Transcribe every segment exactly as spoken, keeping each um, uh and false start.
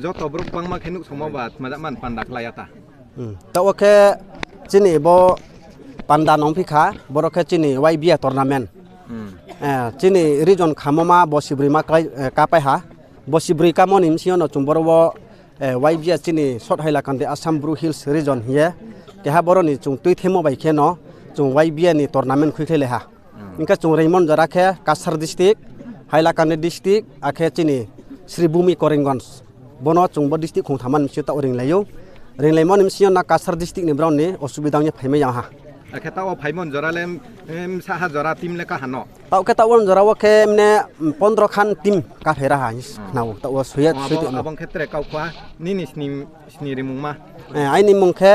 Joto brouh bangma khe nuhsaomo ba tma jat man panda khlai ya ta. Taoh wo khe chini bo panda nong phi kha, boro khe chini Y B A tournament. Chini region khamo ma bo sibroi ma kápai ha. Bo sibroi kamo ni bsing yo no chung boro wo Y B A chini South Hailakandi Assam Bru Hills region hing ye keha boro ni chung tuithemo bai khe no chung Y B A ni tournament khuikhlailai ha. Hing khe chung reingmo ni jora khe Cachar district, Hailakandi district, akhe chini Sribhumi Karimganj. Bo no chung bo district khongtham ni bsing yo taoh wo ringlai ou. Ringlaimo ni bsing yo na Cachar district ni brao ni osubida ong ye phaimai ya ha. Akhe taoh wo phaimo ni jora le, bsa ha jora team le kaha no? Taoh khe taoh wo ni jora wo khe mne pondro khan team kaphai ra ha hing khna ou, taoh wo soi ye soi tongmo. Abo ong khe tre kau kha, nini sni rimungma? Aini mung khe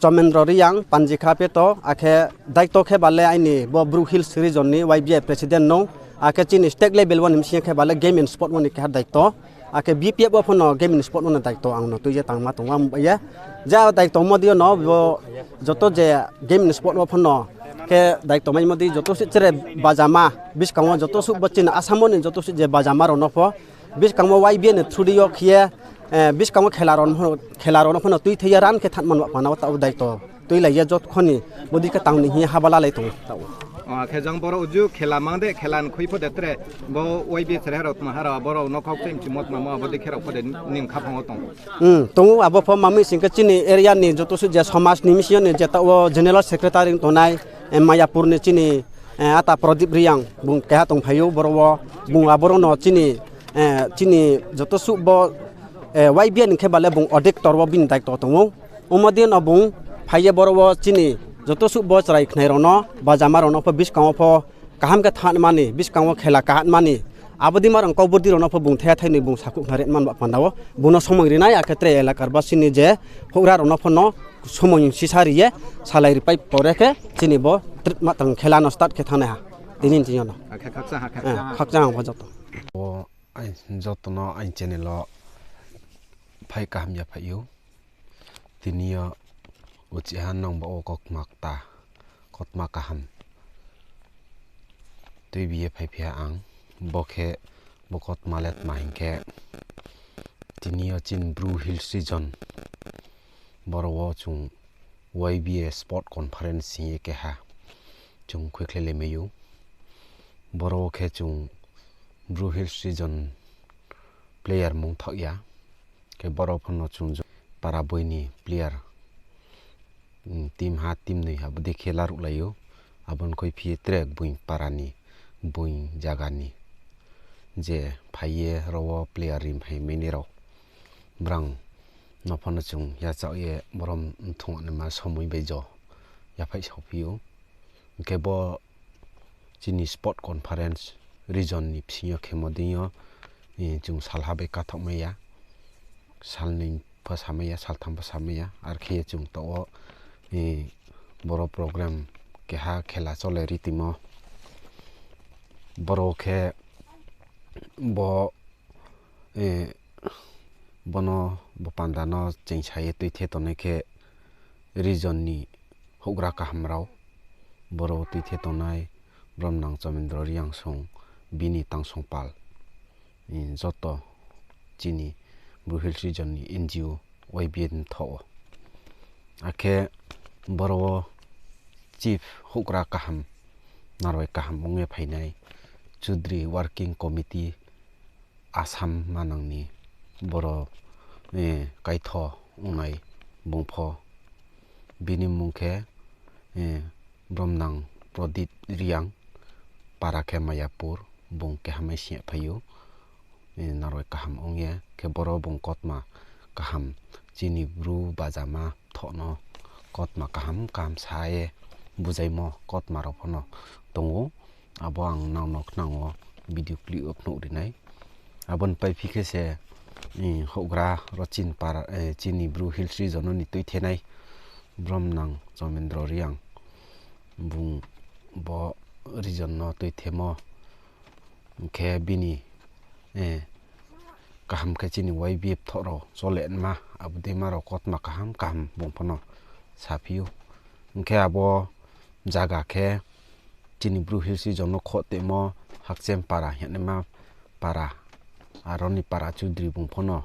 Chomendro Reang, Panjikha Peto, akhe daito khe ba le aini bo Bru Hills region ni Y B A president no, akhe chini state level wo ni bsing yo khe ba le game and sport wo ni keha daito. Akhe B P F wo pho no game and sport wo no daito ang no tui ye tangma tongma bai ye. Je daito mo di yo no bo joto je game and sport wo pho no khe daito maimo di joto suh chere bajama buskang wo joto suh bo chini Assam wo ni joto suh je bajama rao no pho buskang wo Y B A ni through di yo khe ye buskang wo khela rao no pho no tuithei ye run khe thanngma ni panda wo taoh wo daito tuilai ye joto kho ni bo di khe tang ni hing ye haba lalai tong taoh wo. Khe jang boro uju khela mang de, khela ni khui pho de tre, bo Y B A chrai ha rao tma ha rao, abo rao no kau kchai mchimo tma mo, abo dei khe rao pho de nini khaphang wo tong? Tong ou, abo pho ma mi sing khe chini area ni joto suh je somaj ni bsing yo ni je taoh wo general secretary tongnai, Mayapur ni chini ata Pradip Reang, bung keha tongphai ou boro wo, bung aboro no chini joto suh bo Y B A ni khe ba le bung auditor wo bini daito tong ou. Omo di no bung phai ye boro wo chini joto suh bo chrai khnai rao no, bajama rao no pho buskang wo pho kaham khe thanngma ni, buskang wo khela kaham ma ni, abo dei ma rao kau burdi rao no pho bung thaiha thai ni bung sakhouh khna ri man ba panda wo bung no somoi ri nai, akhe tre elakar ba chini je houhgra rao no pho no somoi sisa ri ye salai ripai pore khe chini bo tritma tang khela no start khe thanngnai ha. Tini ni ching yo no khakchang ha pho joto. Joto no aini channel wo phai kaham ya phai ou. Tini yo uchih ha nang bo wo kautma kta, kautma kaham tuibi ye phaiphi ha ang. Bo khe, bo kautma le tma hing khe, tini yo chini Bru Hills region, boro wo chung Y B A Sport Conference hing ye keha chung khuikhlailaimai ou. Boro wo khe chung Bru Hills region player mung thaoh ya. Khe boro pho no chung para boi ni player, team ha team noi ha bodei khe laruhlai ou. Abo ni khuiphi ye tre boi para ni, boi zaga ni je phai ye ro wo player ri phaimai nai rao, brang no pho no chung yachaoh ye boro mthung naima somoi bai jo yaphaih saophi ou. Hing khe bo chini sport conference region ni bsing yo khemo deing yo, chung salha bai kathaohmai ya, salnoi pho samai ya, saltham pho samai ya, are khe ye chung taoh wo boro program keha khela chole ri tongmo. Boro khe bo, bono, bo panda no chengsa ye tuithe tongnai khe region ni houhgra kaham rao, boro tuithe tongnai Bromnang Chomendro Reang song, bini tangsong pal, joto chini Bru Hills region ni N G O Y B A ni thoh wo. Akhe boro wo chief houhgra kaham, narwai kaham ong ye phainai Chudri Working Committee Assam manang ni boro kaitho ongnai bung pho. Bini mmung khe Bromnang Prodip Reang, para khe Mayapur, bung keha mai sing ye phai ou, narwai kaham ong ye, khe boro bung kautma kaham chini Bru bajama thoh no kautma kaham kaham sa ye bujaimo kautma rao pho no tong ou. Abo ang nang no khnang wo video clip wo phnuh ri nai. Abo ni paiphi khe se, houhgra ro chini Bru Hills region no ni tuithenai Bromnang Chomendro Reang, bung bo region no tuithemo khe bini kaham khe chini Y B A thoh rao chole nma, abo deima rao kautma kaham kaham bung pho no saphi ou. Hing khe abo zaga khe chini Bru Hills region no khoh tongmo Hakchem para hingnaima para. aro ni para chudri bung pho no,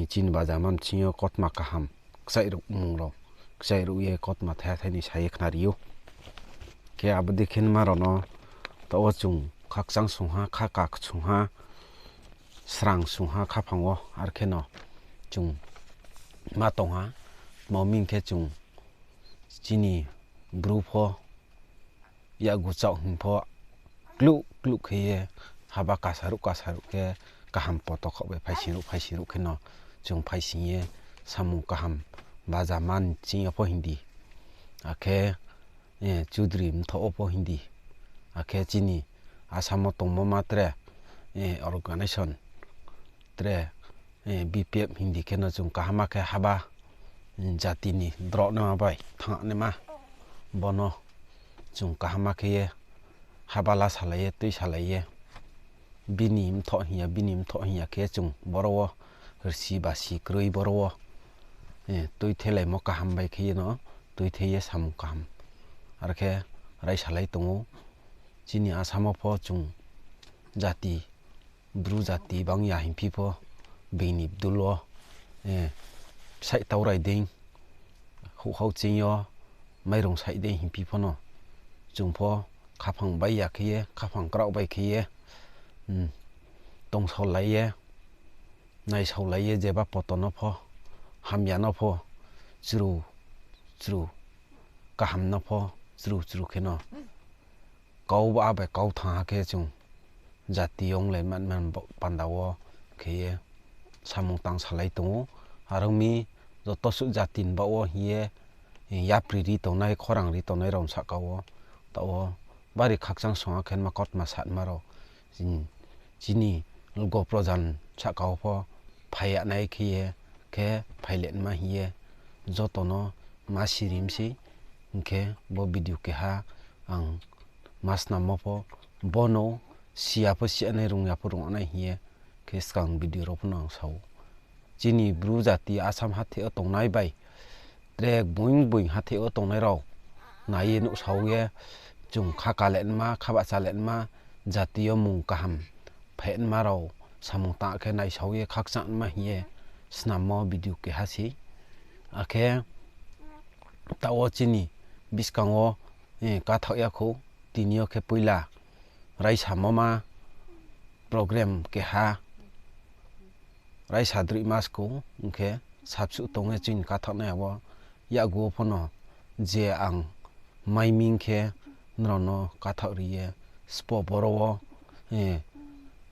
chini bajama bsing yo kautma kaham, kchaih ruh mung rao, kchaih ruh ye kautma thaiha thai ni sa ye khnari ou. Khe abo dei khe nma rao no taoh wo chung khakchang sung ha, khaka sung ha, srang sung ha khaphang wo, ar khe no chung ma tong ha. Tma hing khe chung chini Bru pho yakgu chaoh hing pho kluh kluh khe ye haba kasaruh kasaruh khe kaham poto khaoh bai phaising ruh phaising ruh khe no chung phaising ye samung kaham bajama ni ching yo pho hing di, akhe chudri mthoh wo pho hing di, akhe chini Assam wo tongmo ma tre organization tre BPF hing di khe no chung kaham khe haba jati ni drao naima bai thanng naima, bo no chung kaham khe ye haba la salai ye tui salai ye bini mthoh hing ya, bini mthoh hing ya khe chung boro wo rsi basi kroi boro wo tuithelaimo kaham bai khe ye no tuithei ye samung kaham ar khe raisalai tong ou. Chini Assam wo pho chung jati, Bru jati bang ya hingphi pho, being ni bdul wo saih taurai dei, houhhau ching yo mairung saih dei hingphi pho no, chung pho khaphang bai ya khe ye, khaphang kraoh bai khe ye, tongsaolai ye, naisaolai ye, jeba poto no pho, hamya no pho, chru chru, kaham no pho chru chru khe no kau ba bai kau thanng ha khe chung jati ong le man man panda wo khe ye samung tang salai tong ou. Are ong mi joto suh jati ni baoh wo hing ye yapri ri tongnai, khorang ri tongnai rao ni sahka wo, taoh wo bari khakchang song ha khe nma kautma satma rao, chini logo projan sahka wo pho phai ya nai khe ye, khe phai le nma hing ye joto no ma siri mi sei. Hing khe bo video keha ang ma snammo pho, bo no si ya pho si ya nai, rung ya pho rung ya nai hing ye khe skang video rao pho no ang sa ou. Chini Bru jati Assam hatheh wo tongnai bai tre gboing gboing hatheh wo tongnai rao nai ye nuhsao ye, chung kha ka le nma, kha bahcha le nma, jati yo mung kaham phaih nma rao samung tang khe naisao ye khakchang nma hing ye snammo video keha sei. Akhe taoh wo chini buskang wo kathaoh ya khou, tini yo khe poila raisamo ma program keha raisa droihma skou, hing khe sabsuh tong ye chini kathaohnai abo yakgu wo pho no je ang mai ming khe nrao no kathaoh ri ye spo boro wo,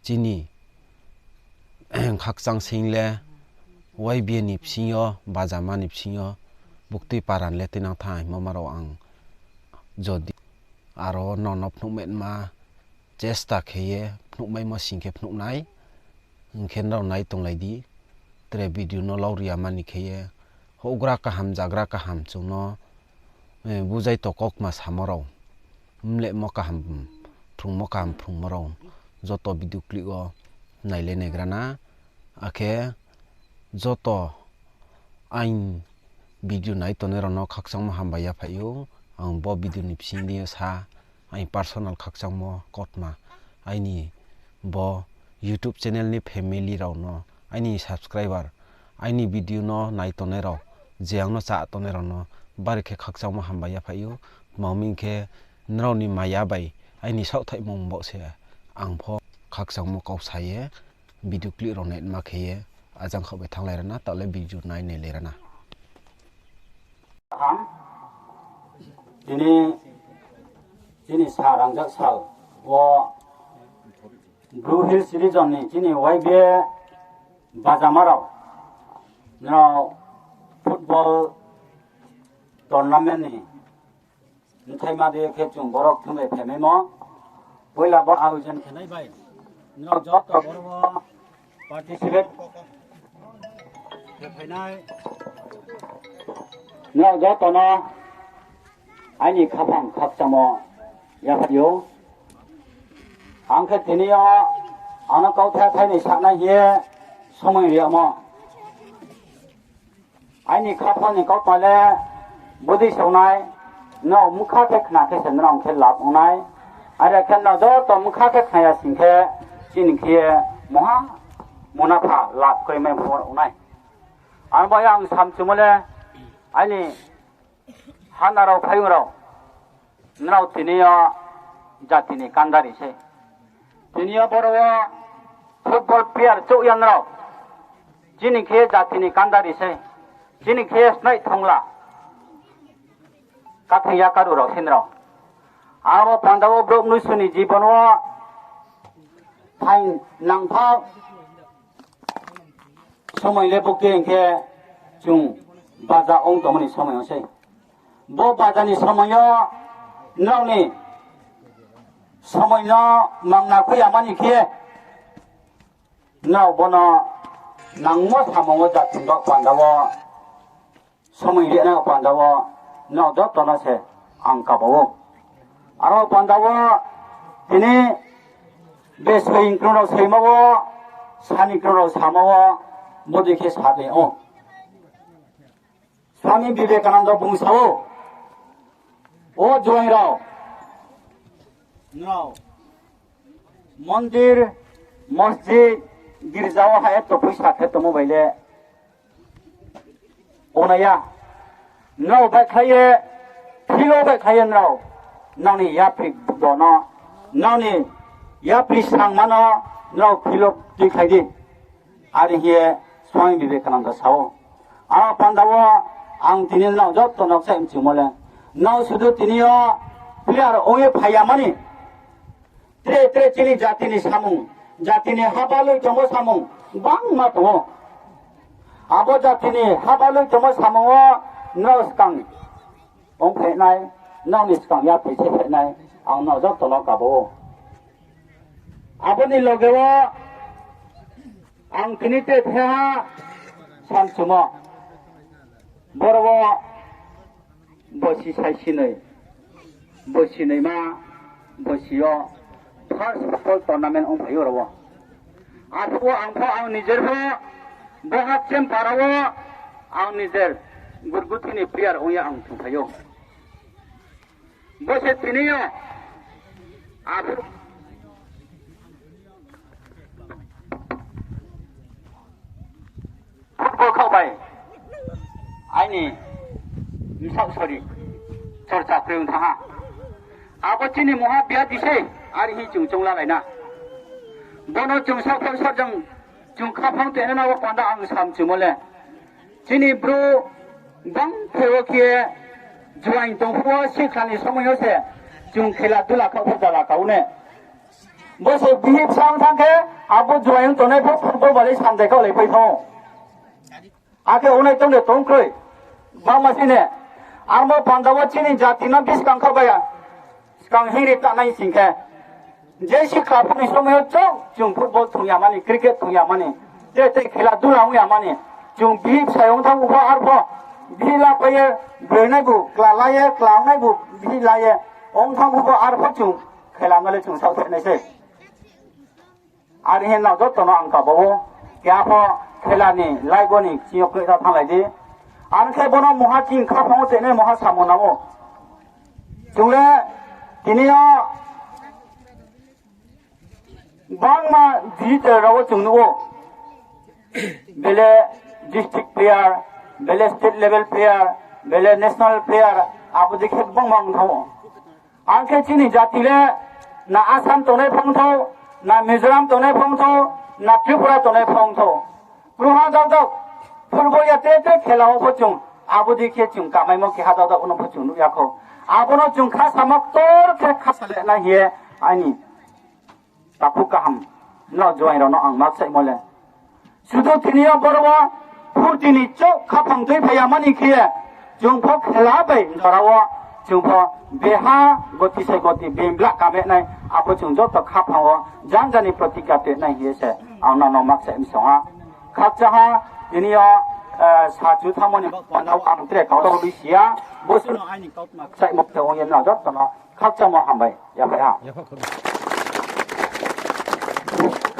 chini khakchang sing le Y B A ni bsing yo, bajama ni bsing yo, buktui paran le tuinang thanng hingmo ma rao ang jodi aro nrao no phnuhmai ma chesta khe ye phnuhmaimo sing khe phnuh nai, hing khe nrao nai tonglai di, tre video no lau ri ya mani khe ye, houhgra kaham, zagra kaham chung no, buzai to kautma samo rao, mlehmo kaham, phrungmo kaham phrungmo rao, joto video clip wo nai le naigra na, akhe joto aini video nai tongnai rao no khakchangmo hambai yaphaih ou. Ang bo video ni bsing di sa, aini personal khakchangmo kautma, aini bo YouTube channel ni family rao no, aini subscriber, aini video no nai tongnai rao, je ang no chá tongnai rao no bari khe khakchangmo hambai yaphaih ou. Tma hing khe nrao ni maya bai aini saohthaihmung bo se ang pho khakchangmo kau sa ye video clip rao nai ma khe ye ajang khaoh bai thannglai ra na, taoh le video nai nailai ra na. Ham, tini, chini sa rangjak sal wo Bru Hills region ni chini Y B A bajama rao, nrao football tournament ni bthaima de khe chung borok thum bai phaimaimo. Poila bo aojon khenai bai nrao joto boro wo participate khe phainai. Nrao joto no aini khaphang khakchangmo yaphaih ou. Ang khe tini yo ano kauthai thai ni sanai hing ye somoi ri yamo. Aini khaphang ni kautma le bodei songnai, nrao mkha khe khna khe se nrao khe lab ongnai. Are khe nrao joto mkha khe khna ya sing khe, chini khe ye moha munapha lab kroi mai pho ong nai. Ang bo yang samchumo le, aini hana rao phaiyong rao, nrao tini yo jati ni kandari sei. Tini yo boro wo football player chouh ya nrao. Chini khe jati ni kandari sei. Chini khe snai thongla. Kathing ya karu rao sei nrao. Abo panda wo brouh mnusu ni jibon wo phaing nangthao. Somoi le bukti hing khe chung baja ong tongmo ni somoi yo sei. Bo baja ni somoi yo nrao ni somoi no mangna khui yamani khe nrao bono nangmo samung wo jati ni baoh panda wo somoi ri nai panda wo nrao joto no se ang kaba ou. Aro panda wo tini besoi krung rao soimo wo, sani krung rao samo wo, bodei khe sa de ou. Swami Vivekananda bung sa ou, O juaing rao, nrao mondir, mosjid, girja wo hai to poisa khe tongmo bai le ongnai ya. Nrao baihkhlai ye, philo baihkhlai ye nrao, nrao ni yapri do no, nrao ni yapri sangma no, nrao philo tuikhlai di. Are hing ye Swami Vivekananda sa ou. Aro panda wo ang tini nrao joto no kchaih mchumo le, nrao sudu tini yo player ong ye phai yamani, tre tre chini jati ni samung, jati ni habaloi tongmo samung gbangma tong ou. Abo jati ni habaloi tongmo samung wo nrao skang ong phainai, nrao ni skang yapri se phainai, ang nrao joto no kaba ou. Abo ni loge wo ang tini te theha samchumo, boro wo bosi saisinoi, bosi noima, bosi yo first football tournament ong phai ou ro wo. Arphuh wo ang pho ang nijer pho bo Hakchem para wo ang nijer Gurguthi ni player ong ye ang thungphai ou. Bo se tini yo abo football khaoh bai aini bsaoh sori chorcha kroi ong thanng ha. Abo chini mungha biadi sei, are hing chung choung lalai na. Bono chung saohphang sarjang chung khaphang tenai na wo panda ang samchumo le. Chini brouh bang phai wo khe juaing tong phuh wo sikla ni somoi yo se chung khela dula khaoh pho jala kau ne. Bo se bihih bsa ong thanng khe abo juaing tongnai pho football bai le sanjai khaohlai pai thanng ou. Akhe ongnai tong de tong kroi. Bangma si ne. Armo panda wo chini jati no buskang khaoh bai ya. Skang hingri tanai sing khe, je sikla phuh ni somoi yo chouh chung football thung yamani, cricket thung yamani, tre tre khela dula ong yamani, chung bihih bsa ong thanng pho arpho bihih lapai ye, broi naibu kla la ye, kla ong naibu bihih la ye ong thanng pho arpho chung khela no le chung saohthaih nai sei. Are hing nrao joto no ang kaba ou, keha pho khela ni life wo ni ching yo kroi thanglai di. Ang khe bono mungha ching khaphang wo tenai mungha samung nang ou. Chung le tini yo gbangma digital rao wo chung nuh ou. Bele district player, bele state level player, bele national player, abo dei khe gbangma ong thanng ou. Ang khe chini jati le na Assam tongnai pho ong thou, na Mizoram tongnai pho ong thou, na Tripura tongnai pho ong thou. Krungha daodaoh football ya tre tre khela wo pho chung abo dei khe chung kamaimo keha daodaoh no pho chung nuh ya khou. Abo no chung khasamo ktor khe khasa le nai hing ye aini takhu kaham no juaing rao no ang makchaihmo le. Sudu tini yo boro wo phurti ni chouh khaphang tui phai yamani khe ye, chung pho khela bai jora wo, chung pho beha goti se goti bembla kame nai, abo chung joto khaphang wo janja ni protikya te nai hing ye se ang nrao no makchaih mi song ha. Khakchang ha, tini yo, eh, sachu thanngmo ni baoh panda wo ang tre kau rao bisi ya, bo suh no aini kautma kchaihmo khe ong ye nrao joto no khakchangmo hambai yaphai ha.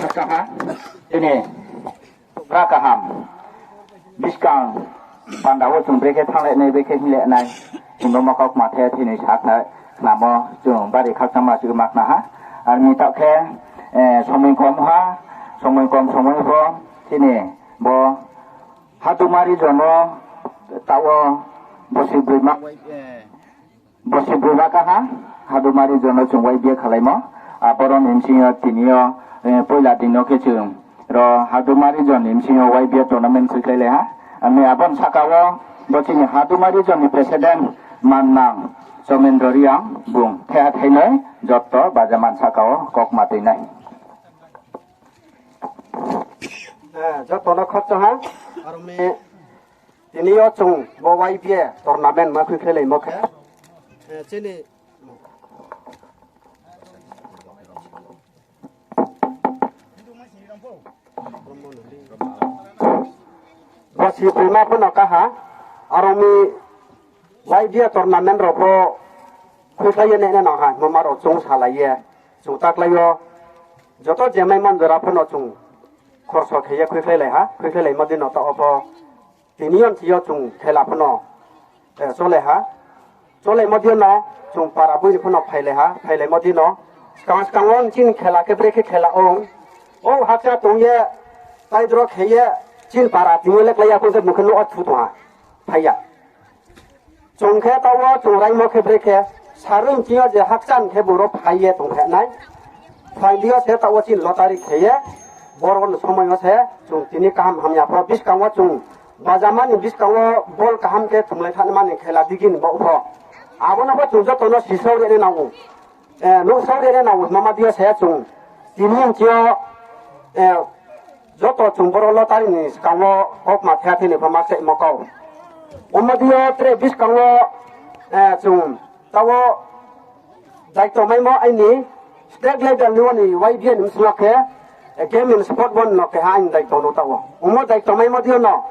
Khakchang ha, tini Bra kaham. Buskang panda wo chung brekhe thannglai nai, brekhe hinglai nai. Himba ma kautma the thini sa khna, khnamo chung bari khakchangma se ma khna ha. Ar mi taoh khe, eh, somoi kom ha. Somoi kom somoi pho chini bo Haduma region no taoh wo bosi broi ma, bosi broi ma kaha Haduma region no chung Y B A khalaimo. Aboro ni bsing yo tini yo, eh, poila din no khe chung ro Haduma region ni bsing yo Y B A tournament khuikhlailai ha. Ami abo ni saka wo bo chini Haduma region ni president mannang Somendro Reang bung thaiha thainoi joto bajaman saka wo kokma tuinai. Eh, joto no khakchang ha. Aro mi tini yo chung bo Y B A tournament ma khuikhlailaimo khe, eh, chini bosi broi ma pho no kaha, aro mi Y B A tournament rao pho khuikhlai ye nai nang ha, mama rao chung salai ye, chung taklai yo, joto je maimon jora pho no chung khorso khe ye khuikhlailai ha, khuikhlailaimo dei no taoh wo pho tini yo ni thing yo chung khela pho no, eh, cholai ha. Cholaimo dei no chung para boi ni pho no phailai ha, phailaimo dei no. Skang skang wo chini khela khe brekhe khela ong. O hakcha tong ye, taidro khe ye, chini para tini yo le klái ya pho se bung khe nouh wo thu tong ha. Phai ya. Chung khe taoh wo chung raimo khe brekhe, sarui ni thing yo je hakcha ni khe bung ro phai ye tong khe nai. Phai di yo se taoh wo chini lottery khe ye, boro ni somoi yo se chung tini kaham hamya pho buskang wo chung bajama ni buskang wo ball kaham khe thumlai thani mani khela digi ni baoh pho. Abo no pho chung joto no sisao ri nai nang ou. Eh, nouhsao ri nai nang ou, mama dei yo se chung tini ni thing yo, eh, joto chung boro lottery ni skang wo kokma thaiha thainoi pho ma kchaihmo kau. Omo dei yo tre buskang wo, eh, chung taoh wo daito maimo aini state level ni oni Y B A ni bsing yo khe, eh, game and sport bo no keha aini daito no taoh wo. Omo daito maimo dei yo no,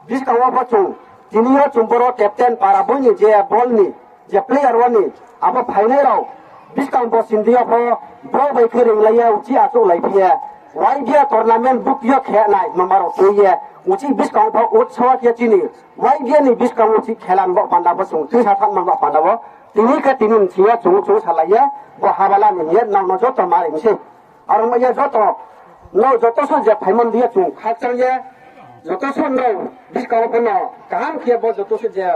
buskang wo pho chung, tini yo chung boro captain para boi ni je ball ni, je player oni, abo phainai rao, buskang bo sindi yo pho, bro bai khe ringlai ye, uchih achouhlai phi ye, Y B A tournament bukti yo khe nai, mama rao tui ye, uchih buskang pho utsaha khe chini, Y B A ni buskang uchih khela ni baoh panda bo chung tuisa thanngma baoh panda wo, tini khe tini ni thing yo chung chung salai ye, bo habala ni hing ye nang no joto ma ri mi sei. Aro ma ye joto, no joto suh je phaimon di ye chung khakchang ye, joto suh no buskang wo pho no kaham khe bo joto suh je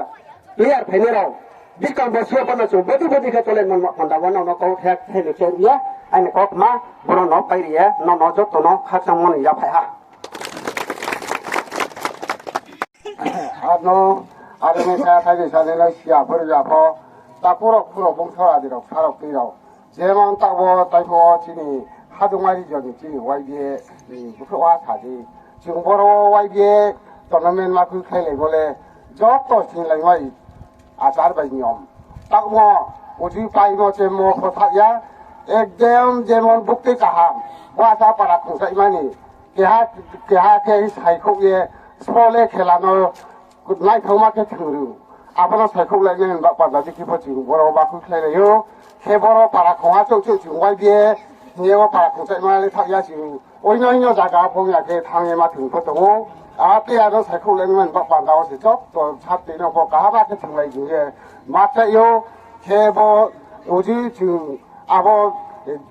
player phainai rao, buskang bo si yo pho no chung bodi bodi khe cholai manma panda wo nang no kau thek thai ni khe ye, aini kokma boro no pai ri ye, nang no joto no khakchangmo ni yaphai ha. Ano, aro ni sa thai ni sa ni no sia phuru ya pho, ta phuru phuru bung sora di rao, sa rao tui rao. Jemon taoh wo, tai pho chini Haduma region ni chini Y B A ni bukhuh wa sa di. Chung boro Y B A tournament ma khuikhlailaimo le, joto singlaimai achar bai niyom. Taoh wo, uji paimo chemo pho thaoh ya, ekdom jemon bukti kaham, bo asa para khongsaimani, keha, keha khe saikhouh ye, spo le khela no, naithaoma khe thwng ri ou. Abo no saikhouh lai nai hing ba panda dei khe pho chung boro ba khuikhlailai ou. Khe boro para khongha chouh chouh chung Y B A hing ye bo para khongsaima le thaoh ya chung. Oino oino zaga phung ya khe thanng ye ma thwng pho tong ou. A tei ano saikhouh lai nai hing ba panda wo se joto satoi no bo kaham khe thwnglai hing ye ma chai ou. Khe bo uji chung abo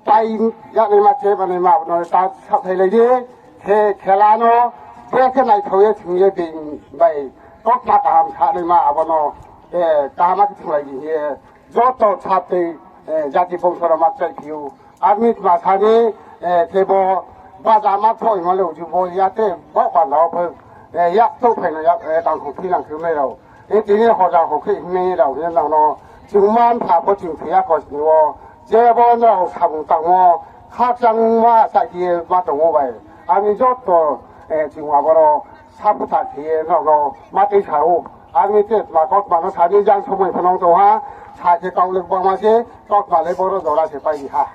tai yagnaima chebanaima abo no ta saohthailai di. Khe khela no brekhe naithao ye thwng ye being bai kautma kaham sanaima abo no, eh, kaham khe thwnglai di hing ye joto satoi, eh, jati bongso rao ma chai phi ou. Army tma sa di, eh, khe bo baja ma thoh hingmo le uji bo ya te bo panda wo pho, eh, yak chouh phai no yak, eh, tangkhong phi nang khe mai rao. E tini hoja ho khe himnai rao hing nang no, chung ma mpha pho chung thoi ya kho sini wo, je bo nrao samung tangmo, khakchangma sa khe ye ma tong ou bai. Ani joto, eh, chung aboro supporter khe ye nrao no ma tui sa ou. Ani te tma kautma no sa di jang somoi pho nung tong ha, sa khe kau le gbangma se, kautma le boro jora se pai di ha.